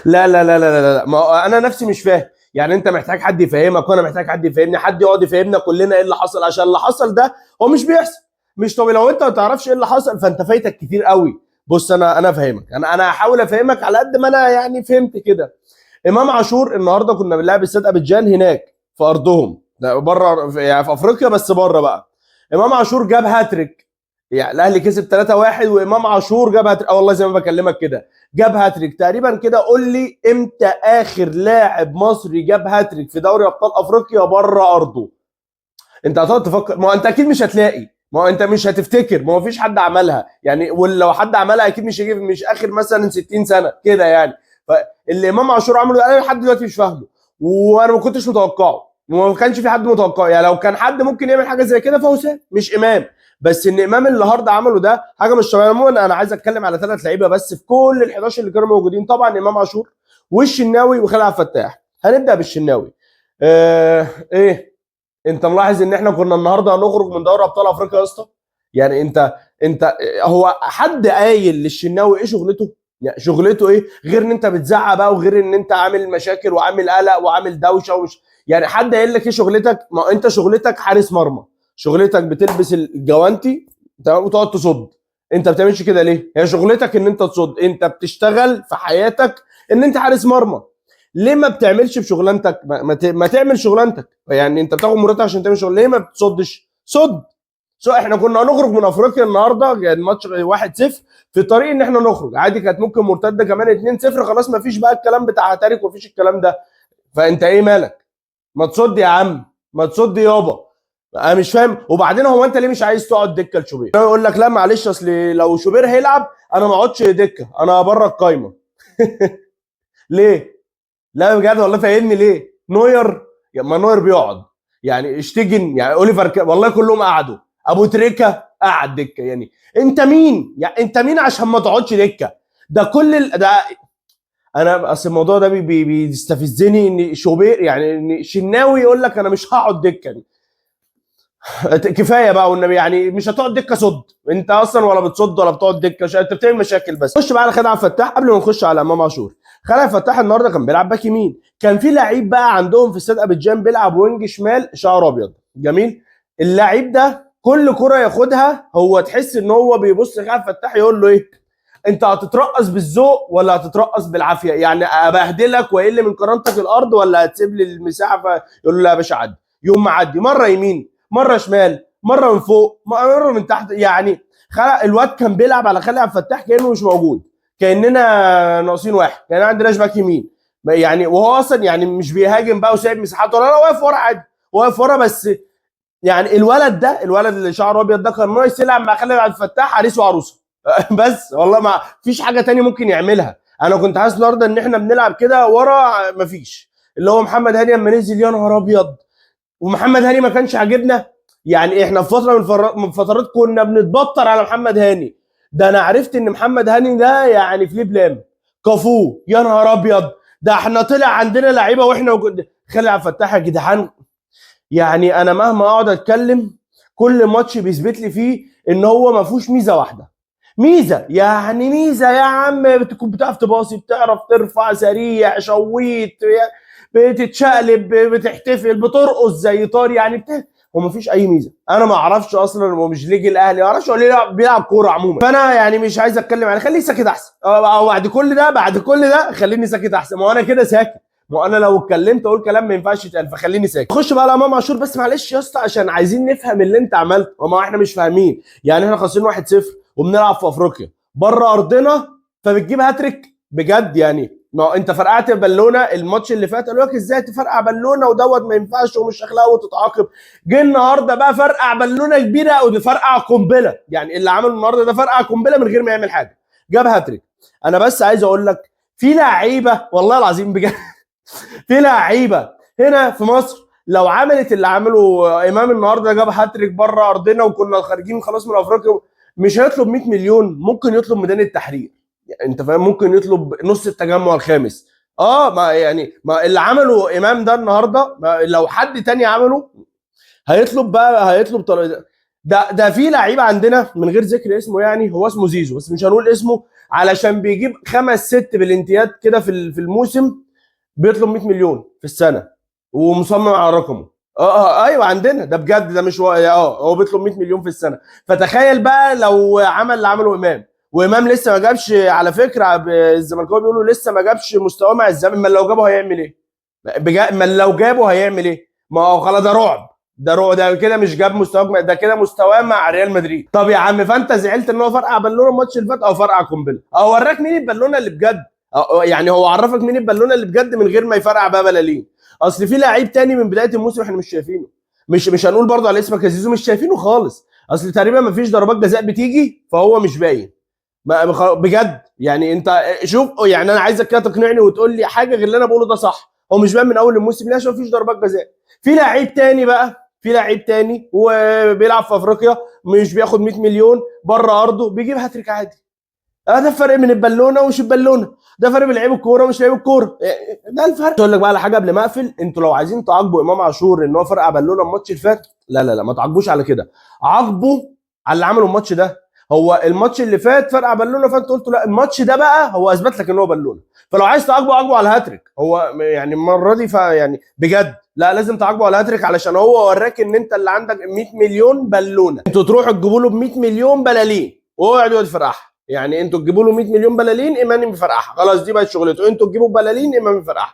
لا لا لا لا لا لا، ما هو انا نفسي مش فاهم. يعني انت محتاج حد يفهمك وانا محتاج حد يفهمني، حد يقعد يفهمنا كلنا ايه اللي حصل، عشان اللي حصل ده هو مش بيحصل، مش طبيعي. لو انت ما تعرفش ايه اللي حصل فانت فايتك كتير قوي. بص انا فاهمك، انا هحاول افهمك على قد ما انا يعني فهمت كده. امام عاشور النهارده كنا بنلعب استاد ابيدجان هناك في ارضهم، ده بره يعني في افريقيا، بس بره بقى. امام عاشور جاب هاتريك، يعني الاهلي كسب 3-1 وامام عاشور جاب هاتريك. اه والله زي ما بكلمك كده جاب هاتريك تقريبا كده. قول لي امتى اخر لاعب مصري جاب هاتريك في دوري ابطال افريقيا بره ارضه؟ انت هتقعد تفكر، ما هو انت اكيد مش هتلاقي، ما هو انت مش هتفتكر، ما هو فيش حد عملها يعني، ولو حد عملها اكيد مش هيجي مش اخر مثلا 60 سنة كده يعني. فاللي امام عاشور عمله ده انا لحد دلوقتي مش فاهمه، وانا ما كنتش متوقعه، وما كانش في حد متوقعه. يعني لو كان حد ممكن يعمل حاجة زي كده فهو سام مش امام، بس ان امام النهارده عمله ده حاجة مش طبيعية. عموما انا عايز اتكلم على ثلاث لعيبة بس في كل ال 11 اللي كانوا موجودين، طبعا امام عاشور والشناوي وخالد عبد الفتاح. هنبدا بالشناوي. ايه انت ملاحظ ان احنا كنا النهارده هنخرج من دوري ابطال افريقيا يا اسطى؟ يعني انت هو حد قايل للشناوي ايه شغلته؟ يعني شغلته ايه غير ان انت بتزعق بقى، وغير ان انت عامل مشاكل وعامل قلق وعامل دوشه ومش، يعني حد قايل لك ايه شغلتك؟ ما انت شغلتك حارس مرمى، شغلتك بتلبس الجوانتي تمام وتقعد تصد. انت بتعملش كده ليه؟ هي شغلتك ان انت تصد، انت بتشتغل في حياتك ان انت حارس مرمى. ليه ما بتعملش بشغلانتك؟ ما تعمل شغلانتك، يعني انت بتاخد مرتب عشان تعمل شغل، ليه ما بتصدش؟ صد. so احنا كنا هنخرج من افريقيا النهارده، يعني الماتش 1-0 في طريق ان احنا نخرج عادي، كانت ممكن مرتدة كمان 2-0، خلاص ما فيش بقى الكلام بتاع هتارك ومفيش الكلام ده. فانت ايه مالك؟ ما تصد يا عم، ما تصد يابا. انا مش فاهم. وبعدين هو انت ليه مش عايز تقعد دكه لشوبير؟ يقول لك لا معلش اصل لو شوبير هيلعب انا ما اقعدش دكه، انا بره القايمة. ليه؟ لا بجد والله فاهمني ليه؟ نوير، ما نوير بيقعد، يعني اشتجن، يعني اوليفر والله كلهم قعدوا، ابو تريكه قعد دكه. يعني انت مين؟ يعني انت مين عشان ما تقعدش دكه؟ ده كل ده انا اصل الموضوع ده بيستفزني، ان شوبير يعني ان شناوي يقول لك انا مش هقعد دكه. كفاية بقى والنبي، يعني مش هتقعد دكه صد، انت اصلا ولا بتصد ولا بتقعد دكه، انت بتعمل مشاكل بس. خش بقى على خالد عبد الفتاح قبل ما نخش على امام عاشور. خالد عبد الفتاح النهارده كان بيلعب باك يمين، كان في لعيب بقى عندهم في استاد ابيجان بيلعب wing شمال شعر ابيض جميل. اللعيب ده كل كره ياخدها هو تحس ان هو بيبص لخالد عبد الفتاح يقول له ايه، انت هتترقص بالذوق ولا هتترقص بالعافية؟ يعني ابهدلك واقل من كرامتك الارض ولا هتسيب لي المساحة؟ فيقول له لا يا باشا عدي. يوم معدي مرة يمين مرة شمال مرة من فوق مرة من تحت. يعني خلق الواد كان بيلعب على خالد عبد الفتاح كانه مش موجود، كاننا ناقصين واحد، كان عندناش باك يمين يعني، وهو اصلا يعني مش بيهاجم بقى وسايب مساحات ولا لا، واقف ورا عادي، واقف ورا بس. يعني الولد ده، الولد اللي شعره ابيض ده، كان ناقص يلعب مع خالد عبد الفتاح عريس وعروسه. بس والله ما فيش حاجة تانية ممكن يعملها. انا كنت حاسس النهارده ان احنا بنلعب كده ورا مفيش، اللي هو محمد هاني لما نزل يا نهار ابيض، ومحمد هاني ما كانش عاجبنا. يعني احنا في فترة من فترات كنا بنتبطر على محمد هاني ده. انا عرفت ان محمد هاني ده يعني فليب لام كافو، يا نهار ابيض، ده احنا طلع عندنا لعيبة واحنا خالد عبد الفتاح يا جدعان. يعني انا مهما اقعد اتكلم كل ماتش بيثبت لي فيه ان هو ما فيهوش ميزة واحدة، ميزة يعني ميزة يا عم، بتكون بتعرف تباصي، بتعرف ترفع، سريع، شويط، بتتشقلب، بتحتفل، بترقص زي طاري، يعني هو ما فيش اي ميزة. انا ما اعرفش اصلا هو مش ليج الاهلي، ما اعرفش هو ليه بيلعب كورة عموما. فانا يعني مش عايز اتكلم عليه، خليه ساكت احسن. او بعد كل ده، بعد كل ده خليني ساكت احسن. ما هو انا كده ساكت، ما انا لو اتكلمت اقول كلام ما ينفعش يتقال، فخليني ساكت. خش بقى على امام عاشور. بس معلش يا اسطى عشان عايزين نفهم اللي انت عملته، وما احنا مش فاهمين. يعني احنا خسرين 1-0 وبنلعب في افريقيا بره ارضنا، فبتجيب هاتريك بجد. يعني ما انت فرقعت بالونه الماتش اللي فات، قالوا لك ازاي تفرقع بالونه ودوت ما ينفعش ومش اخلاق وتتعاقب. جه النهارده بقى فرقع بالونه كبيرة وده فرقع قنبلة. يعني اللي عمله النهارده ده فرقع قنبلة من غير ما يعمل حاجة، جاب هاتريك. انا بس عايز اقول لك في لعيبة والله العظيم بجد، في لعيبة هنا في مصر لو عملت اللي عمله امام النهارده، جاب هاتريك بره ارضنا وكنا خارجين خلاص من افريقيا، مش هيطلب 100 مليون، ممكن يطلب ميدان التحرير، يعني انت فاهم، ممكن يطلب نص التجمع الخامس. ما يعني ما اللي عمله امام ده النهارده، لو حد تاني عمله هيطلب بقى، هيطلب طلب. ده في لعيب عندنا من غير ذكر اسمه، يعني هو اسمه زيزو بس مش هنقول اسمه، علشان بيجيب 5 6 بلنتيات كده في الموسم، بيطلب 100 مليون في السنة ومصمم على رقمه. ايوه عندنا ده بجد، ده مش هو، هو بيطلب 100 مليون في السنة. فتخيل بقى لو عمل اللي عمله امام، وامام لسه ما جابش على فكرة، الزملكاويه بيقولوا لسه ما جابش مستواه مع الزمالك، ما لو جابه هيعمل ايه؟ ما لو جابه هيعمل ايه؟ ما هو خلاص ده رعب، ده رعب، ده كده مش جاب مستواه، ده كده مستواه مع ريال مدريد. طب يا عم، فانت زعلت ان هو فرقع بالونه الماتش اللي فات او فرقع قنبلة، او وراك مين البالونة اللي بجد، يعني هو عرفك مين البالونة اللي بجد من غير ما يفرقع بقى بلالين. اصل في لعيب تاني من بداية الموسم احنا مش شايفينه، مش هنقول برضه على اسمك يا زيزو، مش شايفينه خالص، اصل تقريبا ما فيش ضربات جزاء بتيجي فهو مش باين بجد. يعني انت شوف، يعني انا عايزك كده تقنعني وتقول لي حاجة غير اللي انا بقوله ده صح. هو مش باين من اول الموسم ليه؟ عشان مفيش ضربات جزاء. في لعيب تاني بقى، في لعيب تاني وبيلعب في افريقيا مش بياخد 100 مليون بره ارضه، بيجيب هاتريك عادي. ده الفرق من البالونة ومش البالونة، ده فرق بين لعيب الكورة ومش لعيب الكورة، ده الفرق. اقول لك بقى على حاجة قبل ما اقفل، انتوا لو عايزين تعاقبوا امام عاشور ان هو فرقع بالونه الماتش اللي فات، لا لا لا، ما تعاقبوش على كده، عاقبوا على اللي عمله الماتش ده. هو الماتش اللي فات فرقع بالونه، فانت قلت لا، الماتش ده بقى هو اثبت لك ان هو بالونه، فلو عايز تعاقبه عاقبة على الهاتريك. هو يعني المرة دي يعني بجد لا، لازم تعاقبه على الهاتريك، علشان هو وراك ان انت اللي عندك 100 مليون بالونه، انتوا تروحوا تجيبوا له ب 100 مليون بلالين وهو يقعد يفرقعها. يعني انتوا تجيبوا له 100 مليون بلالين، امام يفرقعها، خلاص دي بقت شغلته، انتوا تجيبوا بلالين امام يفرقعها.